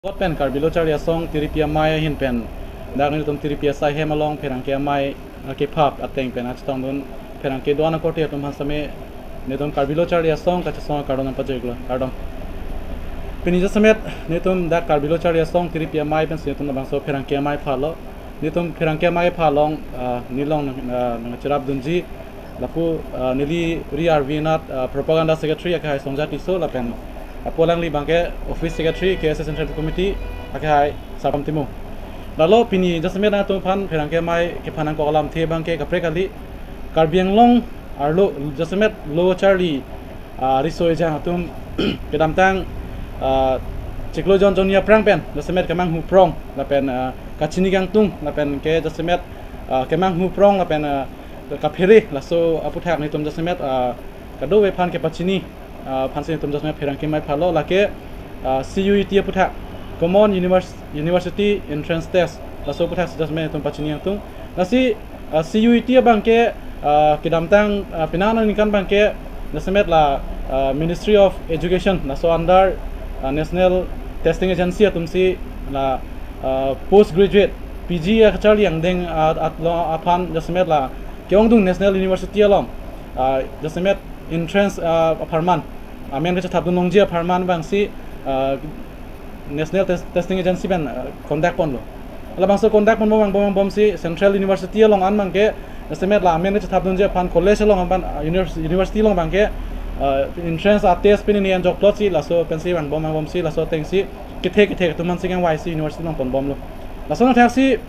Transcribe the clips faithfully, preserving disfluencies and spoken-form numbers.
Kot pen Karbi Lo Charli Asong Tiripi Amei ahin pen dak nelitum Tiripi asai hem along pherangke amei, ah, kephap ateng pen kachetongdun pherangke do-an akorte atum aphan sitame nelitum Karbi Lo Charli Asong kachesong akardom nangpajirlo, kardom. Pini jasemet nelitum dak Karbi Lo Charli Asong Tiripi Amei pensi nelitum labangso pherangke amei phalo. Nelitum pherangke amei phalong, ah, nelilong nang, ah, nangcherapdunji lapu, ah, neli ri arvinat, ah, propaganda secretary akehai Songjat Tisso lapen lapu alangli abangke office secretary K S A Central Committee akehai Sarpam Timung. Lalo pini jasemet nangtum aphan pherangke amei kephan nangkok alamthe abangke kaprek kali. Karbi Anglong arlo jasemet Lo Charli, ah, riso ejang atum kedamtang, ah, chiklo jon jonni aphrang pen jasemet kemanghu prong lapen, ah, kachini kangtung lapen ke jasemet, ah, kemanghu prong lapen, ah, kaphere laso aputhak nelitum jasemet, ah, kadokave aphan kepachini, ah, aphansi nelitum jasemet pherangke amei phalo. Lake, ah, C U E T aputhak, Common Univers-, University Entrance Test, laso aputhak si jasemet nelitum pachini kangtung. Lasi, ah, C U E T abangke, ah, kedamtang, ah, penang aningkan abangke jasemet la, ah, Ministry of Education laso under, ah, National Testing Agency atumsi la, ah, post graduate P G akacharli angdeng, ah, at lo aphan jasemet la ke-ongdung National University along, ah, jasemet entrance, ah, apharman, amen kachethapdun longji apharman abangsi, ah, National Tes-, Testing Agency pen, ah, conduct ponlo. Labangso conduct ponbom vangbom vangbomsi Central University along an abangke jasemet la amen kachethapdunji aphan college along aphan, ah, univers-, university along abangke, ah, entrance a test pini ni anjok plot si laso pensi vangbom vangbomsi laso atengsi kethe kethe atum aphansi kangvaisi university along ponbomlo. Laso athaksi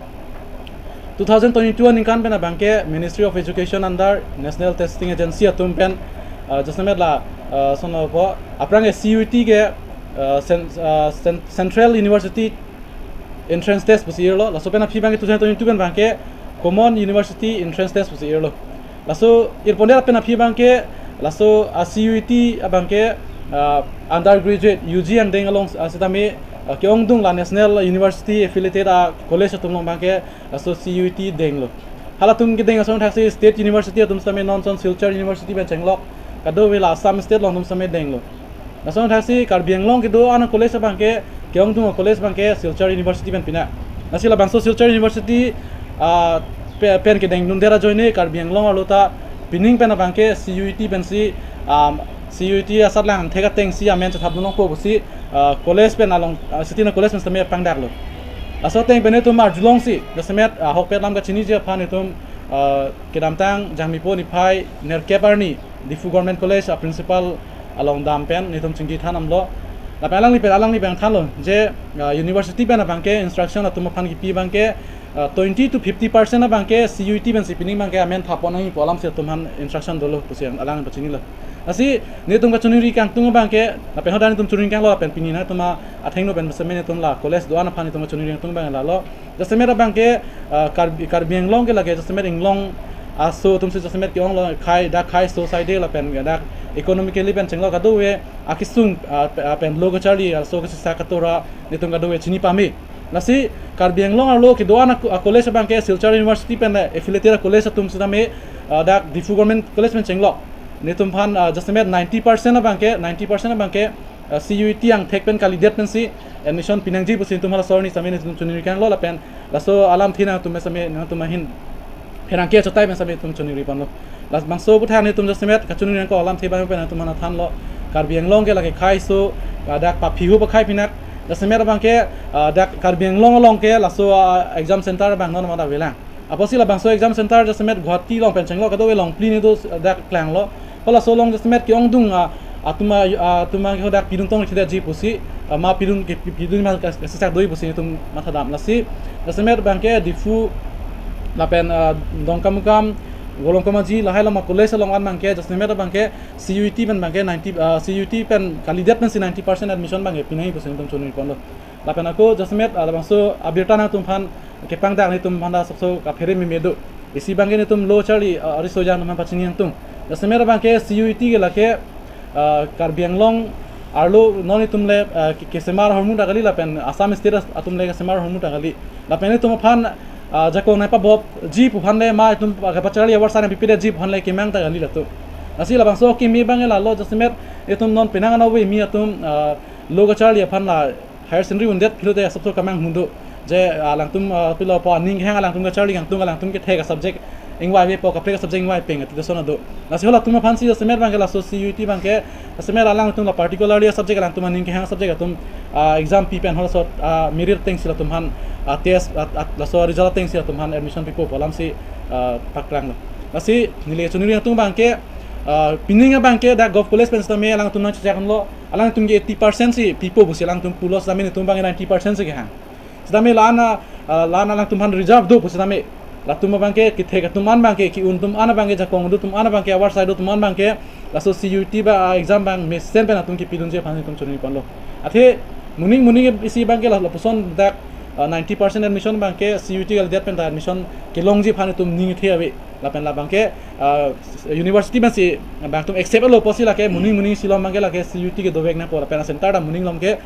two thousand twenty-two aningkan pen abangke Ministry of Education under National Testing Agency atum pen, ah, jasemet la, ah, sono po aphrang ke C U E T ke, ah, cen-, ah, cen-, Central University Entrance Test pusi irlo. Laso pen aphi abangke two thousand twenty-two pen abangke Common University Entrance Test pusi irlo. Laso irpondet pen aphi abangke laso a C U E T abangke, ah, undergraduate U G angdeng along, ah, sitame, ah, ke-ongdung la National University affiliated a college atum along abangke laso C U E T denglo. Halatum kedeng ason thaksi State University atum sitame non son Silchar University pen chenglok, kadokave la Assam State along atum sitame denglo. Lason thaksi Karbi Anglong kedo-an a college abangke, ke-ongdung a college abangke Silchar University pen pina. Lasi labangso Silchar University, ah, pe-, pen kedengdundet ajoine Karbi Anglong arlo ta pining pen abangke C U E T pensi, ah, C U E T asatlang thek atengsi amen chethapdun longpo pusi, ah, college pen along, ah, sitame college pen sitame pangdaklo. Laso ateng pen nelitum arjulongsi jasemet, ah, ahokpet alam kachiniji aphan nelitum, ah, kedamtang Jangmipo niphai nerkep arni Diphu Government College a principal along dam pen nelitum chingki than damlo. Lapen alangli pen, alangli pen thanlo je, ah, university pen abangke instruction atum aphan kipi abangke, ah, twenty to fifty percent abangke C U E T pensi pining abangke amen thap pon nangji pu alamsi atum aphan instruction dolo pusi alang pachinilo. Lasi nelitum kachiningri kangtung abangke, lapen hadak nelitum chiningri kanglo lapen pini nangtum athengno pen sitame nelitum la college do-an aphan nelitum kachiningri kangtung abang lalo. Jasemet abangke, ah, Karbi, Karbi Anglong ke lake jasemet inglong aso atumsi jasemet ke-onglo, khei dak khei aso saide lapen dak economically pen chenglok kadokave akesung, ah, pe-, ah, pen lo kacharli aso kachesai katora nelitum kadokave chini pame. Lasi Karbi Anglong arlo kedo-an a, a college abangke Silchar University pen affiliated a college atum sitame, ah, dak Diphu Government College pen chenglok. Nelitum aphan, ah, jasemet ninety percent abangke, ninety percent abangke, ah, C U E T angthek pen kalidet pensi admission pinangji pusi nelitum halaso arni sitame nelitum chiningri kanglo lapen laso alamthe nangtum sitame nangtum ahin pherangke achotai pen sitame nelitum chiningri ponlo. Labangso aputhak nelitum jasemet kachiningri kangkok alamthe abang pen nangtum aphan thanlo. Karbi Anglong ke lake khei aso, ah, dak paphihu pakhei pinak. Jasemet abangke, ah, dak Karbi Anglong along ke laso, ah, exam center abang non mata avelang. Apotsi labangso exam center jasemet Guwahati along pen chenglok kadokave along phli ni do, ah, dak klanglo. Halaso along jasemet ke-ongdung, ah, atum a, ah, atum a ke hadak pidun tong khedetji pusi, ah, ma pidun ke, pidun ma kas-, kasesak doji pusi nelitum mathadam. Lasi jasemet abangke Diphu lapen, ah, Dongkamukam, Golongkomaji lahai along a college along an abangke jasemet abangke C U E T pen abangke ninety, ah, C U E T pen kalidet pensi ninety percent admission abangke pinangji pusi nelitum chiningri ponlo. Lapen ako jasemet, ah, labangso abirta nangtum aphan kepangdak nelitum aphan ta sapso kaphere meme do. Isi abangke nelitum Lo Charli, ah, ariso ejang atum aphan pachini kangtung. Jasemet abangke C U E T ke lake, ah, Karbi Anglong arlo non nelitum le, ah, ke-, kesemar ahormu ta kali lapen Assam State as-, atum le kesemar ahormu ta kali. Lapen nelitum aphan, ah, jakong nangpabop ji pu aphan le ma nelitum, ah, kepacharli awar sana pipedetji pu aphan le kemang ta kali latum. Lasi labangso keme abangke lalo jasemet nelitum non penang anove kimi atum, ah, lo kacharli aphan la higher secondary undet philo te asapso kemang hum do. Je alangtum, ah, pilo po aning kehang alangtum kacharli kangtung alangtum kethek a-subject ingvai avepo, kaprek a-subject ingvai peng ati doson do. Lasi halatum aphansi jasemet abangke laso C U E T abangke, jasemet alangtum la particularly a-subject alangtum aning kehang subject atum, ah, exam pi pen halaso, ah, merit atengsi latum aphan, ah, test, ah, ah, laso result atengsi latum aphan admission pipo pu alamsi, ah, paklanglo. Lasi neli choningri atum abangke, ah, pining abangke dak Govt College pen sitame alangtum nangchechak lo, alangtum ke eighty percent si pipo pusi alangtum pulo sitame netum abangke ninety percent si kehang. Sitame la-an, ah, la-an alangtum aphan reserve do pu sitame. Latum abangke kethek atum an abangke, ki-un atum an abangke, jakong do atum an abangke, avar sai do atum an abangke, laso C U E T ba, ah, exam abang mesen pen atum kipidunji aphan netum choningri ponlo. Athe moning moning isi abangke la lapuson dak, ah, ninety percent admission abangke C U E T kalidet pen ta admission kelongji aphan netum ning kethe ave. Lapen labangke, ah, university pensi abangtum accept lo pusi lake moning moning isi along abangke lake C U E T kedovek nangpo lapen a-center ta moning along ke,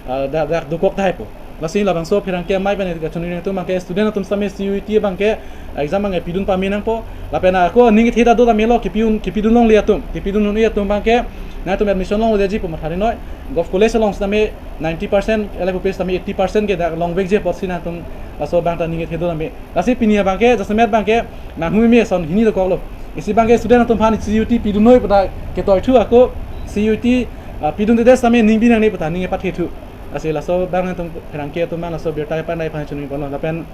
ah, dak, dak dokok tahai po. Lasi labangso pherangke amei pen kachoningri atum abangke student atum sitame C U E T abangke exam abangke pidun pame nangpo. Lapen ako aning kethe ta do tame lo, kipidun, kipidun longle atum, kipidun un-e atum abangke nangtum admission longledetji pu matha ri noi. Govt College along sitame ninety percent, elai pupe sitame eighty percent ke dak longvekji apotsi nangtum laso abang ta aning kethe do tame. Lasi pini abangke jasemet abangke nanghumeme ason hini dokoklo. Isi abangke student atum aphan C U E T pidun noi pu ta ketoi thu ako C U E T, ah, pidundedet sitame ning bi nangne pu ta ning kepathe thu. Lasi laso abang nangtum pherangke atum abang laso birta kepandai aphan choningri ponlo. Lapen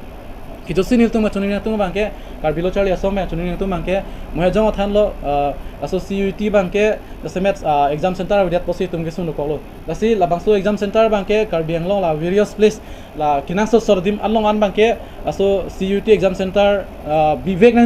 kejutsi nelitum kachoningri atum abangke, Karbi Lo Charli Asong pen choningri atum abangke, mohejong athan lo, ah, laso C U E T abangke jasemet, ah, exam center avedet pusi netum kesung dokoklo. Lasi labangso exam center abangke Karbi Anglong la various place la kenangsot sor adim along an abangke laso C U E T exam center, ah, bivek nang